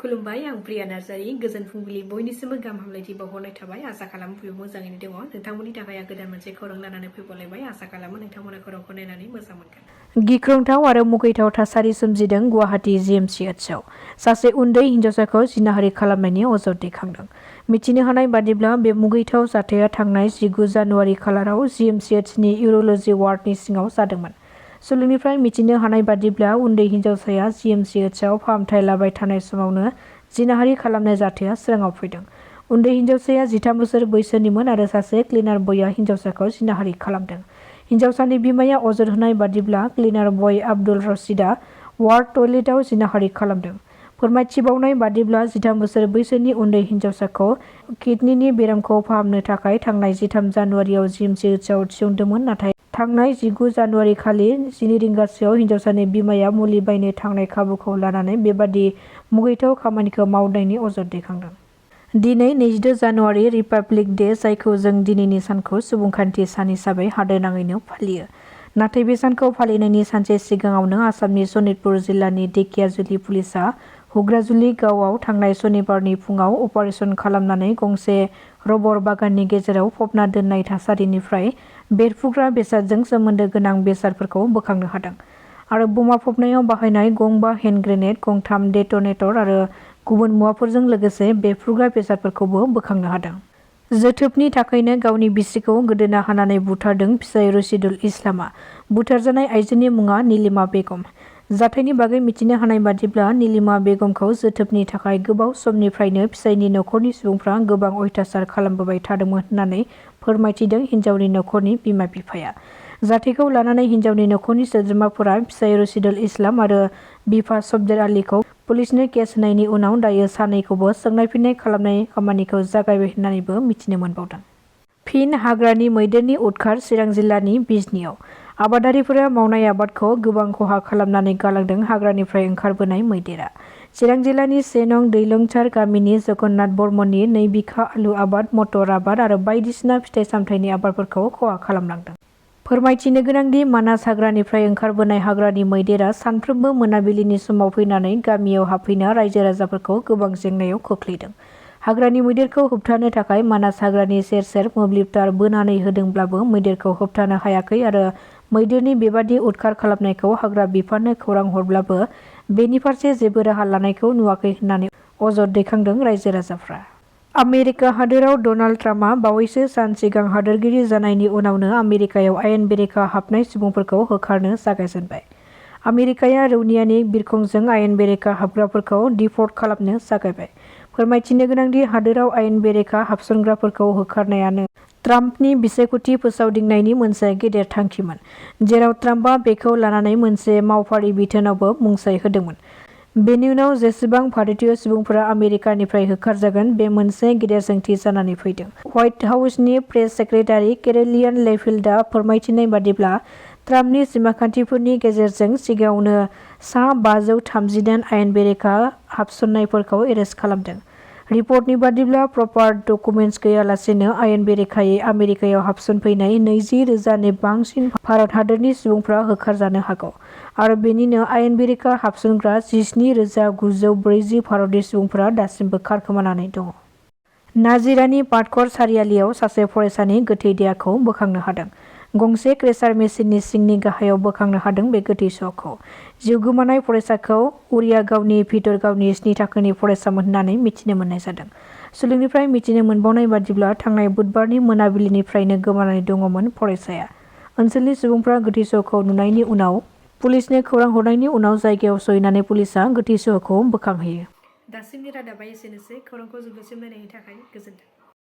खुलुमबाय आं प्रिया नार्जारी गोजोन फुंबिलि बयनिसिमबो गाहाम हामलायथि बावहरनाय थाबाय आसा खालामो बयबो मोजाङैनो दङ नोंथांमोननि थाखाय आं गोदान मोनसे खौरां लानानै फैबावलायबाय आसा खालामो नोंथांमोना खौरांखौ नायनानै मोजां मोनगोन। गिख्रंथाव आरो मुगैथाव थासारि सोमजिदों गुवाहाटी GMCHआव सासे उन्दै हिन्जावसाखौ जिनाहारि खालामनायनि अजद दैखांदों। मिथिनो हानाय बादिब्ला बे मुगैथाव जाथाया थांनाय 19 जानुवारि खालाराव GMCHनि इउर'ल'जि वार्डनि सिङाव जादोंमोन। सुलुंनिफ्राय मिथिनो हानाय बादिब्ला उन्दै हिन्जावसाया GMCHआव फाहामथाय लाबाय थानाय समावनो जिनाहारि खालामनाय जाथाया स्राङाव फैदों। उन्दै हिन्जावसाया 13 बोसोर बैसोनिमोन आरो सासे क्लिनार बयआ हिन्जावसाखौ जिनाहारि खालामदों। हिन्जावसानि बिमाया अजद होनाय बादिब्ला क्लिनार बय आब्दुल रशिदआ वार्ड टयलेटआव जिनाहारि खालामदों। फोरमायथिबावनाय बादिब्ला 13 बोसोर बैसोनि उन्दै हिन्जावसाखौ किडनिनि बेरामखौ फाहामनो थाखाय थांनाय 13 जानुवारियाव GMCHआव थिसनदोंमोन, नाथाय थांनाय 19 जानुवारि खालि 12 रिंगासोआव हिन्जावसानि बिमाया मुलि बायनो थांनाय खाबुखौ लानानै बेबादि मुगैथाव खामानिखौ मावनायनि अजद दैखांदों। दिनै 22 जानुवारि रिपाब्लिक डे, जायखौ जों दिनैनि सानखौ सुबुंखान्थि सान हिसाबै हादोरनाङैनो फालियो। नाथाय बे सानखौ फालिनायनि सानसे सिगाङावनो आसामनि सनितपुर जिल्लानि ढेकियाजुलि पुलिसआ हुग्राजुलि गावआव थांनाय सनिबारनि फुङाव अपारेसन खालामनानै गंसे रबर बागाननि गेजेराव फबना दोननाय थासारिनिफ्राय बेरफ्रुग्रा बेसादजों सोमोन्दो गोनां बेसादफोरखौ बोखांनो हादों आरो बमा फबनायाव बाहायनाय गंबा हेन्ड ग्रेनेड, गंथाम डेटनेटर आरो गुबुन मुवाफोरजों लोगोसे बेरफ्रुग्रा बेसादफोरखौबो बोखांनो हादों। जोथोबनि थाखायनो गावनि बिसिखौ गोदोना हानानै बुथारदों फिसाय रशिदुल इस्लामआ। बुथारजानाय आइजोनि मुङा निलिमा बेगम। जाथायनि बागै मिथिनो हानाय बादिब्ला निलिमा बेगमखौ जोथोबनि थाखाय गोबाव समनिफ्रायनो फिसायनि नखरनि सुबुंफ्रा गोबां अयथासार खालामबोबाय थादोंमोन होननानै फोरमायथिदों हिन्जावनि नखरनि बिमा-बिफाया। जाथायखौ लानानै हिन्जावनि नखरनि सोद्रोमाफोरा फिसाय रशिदुल इस्लाम आरो बिफा सफदेर आलीखौ पुलिसनो केस होनायनि उनाव दायो सानैखौबो सोंनाय-फिननाय खालामनाय खामानिखौ जागायबाय होननानैबो मिथिनो मोनबावदों। फिन हाग्रानि मैदेरनि उदखार चिरां जिल्लानि बिजनीआव आबादारिफोरा मावनाय आबादखौ गोबां खहा खालामनानै गालांदों हाग्रानिफ्राय ओंखारबोनाय मैदेरा। चिरां जिल्लानि 1 नं दैलंचार गामिनि जगन्नाथ बर्मननि 2 बिघा आलु आबाद, मटर आबाद आरो बायदिसिना फिथाइ-सामथाइनि आबादफोरखौ खहा खालामलांदों। फोरमायथिनो गोनांदि मानास हाग्रानिफ्राय ओंखारबोनाय हाग्रानि मैदेरा सानफ्रोमबो मोनाबिलिनि समाव फैनानै गामियाव हाबफैना रायजो-राजाफोरखौ गोबां जेंनायाव खोख्लैदों। हाग्रानि मैदेरखौ होबथानो थाखाय मानास हाग्रानि सेर-सेर मोब्लिब तार बोनानै होदोंब्लाबो मैदेरखौ होबथानो हायाखै आरो मैदेरनि बेबादि उदखार खालामनायखौ हाग्रा बिफाननो खौरां हरब्लाबो बेनि फारसे जेबो राहा लानायखौ नुवाखै होननानै अजद दैखांदों रायजो-राजाफ्रा। आमेरिका हादोराव डनाल्ड ट्राम्पआ बावैसो सान सिगां हादोरगिरि जानायनि उनावनो आमेरिकायाव आयेन बेरेखा हाबनाय सुबुंफोरखौ होखारनो जागायजेनबाय। आमेरिकाया रौनियानि बिरखंजों आयेन बेरेखा हाबग्राफोरखौ डिपर्ट खालामनो जागायबाय। फोरमायथिनो गोनांदि हादोराव आयेन बेरेखा हाबसनग्राफोरखौ होखारनायानो ट्राम्पनि बिसायख'थि फोसावदिंनायनि मोनसे गेदेर थांखिमोन, जेराव ट्राम्पआ बेखौ लानानै मोनसे मावफारि बिथोनावबो मुंसाइ होदोंमोन। बेनि उनाव जेसेबां भारतीय सुबुंफोरा आमेरिकानिफ्राय होखारजागोन, बे मोनसे गेदेर सोंथि जानानै फैदों। व्हाइट हाउसनि प्रेस सेक्रेटारि केर'लिन लेभिल्डआ फोरमायथिनाय बादिब्ला ट्राम्पनि सिमाखान्थिफोरनि गेजेरजों सिगाङावनो सा 539 आयेन बेरेखा हाबसननायफोरखौ एरेस्ट खालामदों। रिपर्टनि बादिब्ला प्रपार डकुमेन्टस गैयालासेनो आयेन बेरेखायै आमेरिकायाव हाबसनफैनाय 20,000 नि बांसिन भारत हादोरनि सुबुंफ्रा होखारजानो हागौ आरो बेनिनो आयेन बेरेखा हाबसनग्रा 17,940 भारतनि सुबुंफोरा दासिमबो खारखोमानानै दङ। नाजिरानि पाटकर सारियालियाव सासे फरायसानि गोथै देहाखौ बोखांनो हादों। गंसे क्रेसार मेसिननि सिंनि गाहायाव बोखांनो हादों बे गोथै सह'खौ। जिउ गोमानाय फरायसाखौ उरिया गावनि भितरगावनि 7 थाखोनि फरायसामोन होननानै मिथिनो मोननाय जादों। सुलुंनिफ्राय मिथिनो मोनबावनाय बादिब्ला थांनाय बुधबारनि मोनाबिलिनिफ्रायनो गोमानानै दङमोन फरायसाया। ओनसोलनि सुबुंफ्रा गोथै सह'खौ नुनायनि उनाव पुलिसनो खौरां हरनायनि उनाव जायगायाव सहैनानै पुलिसआ गोथै सह'खौ बोखांहैयो। दासिमनि रादाबा एसेनोसै। खौरांखौ जोबजासिम नायनायनि थाखाय गोजोन्थों।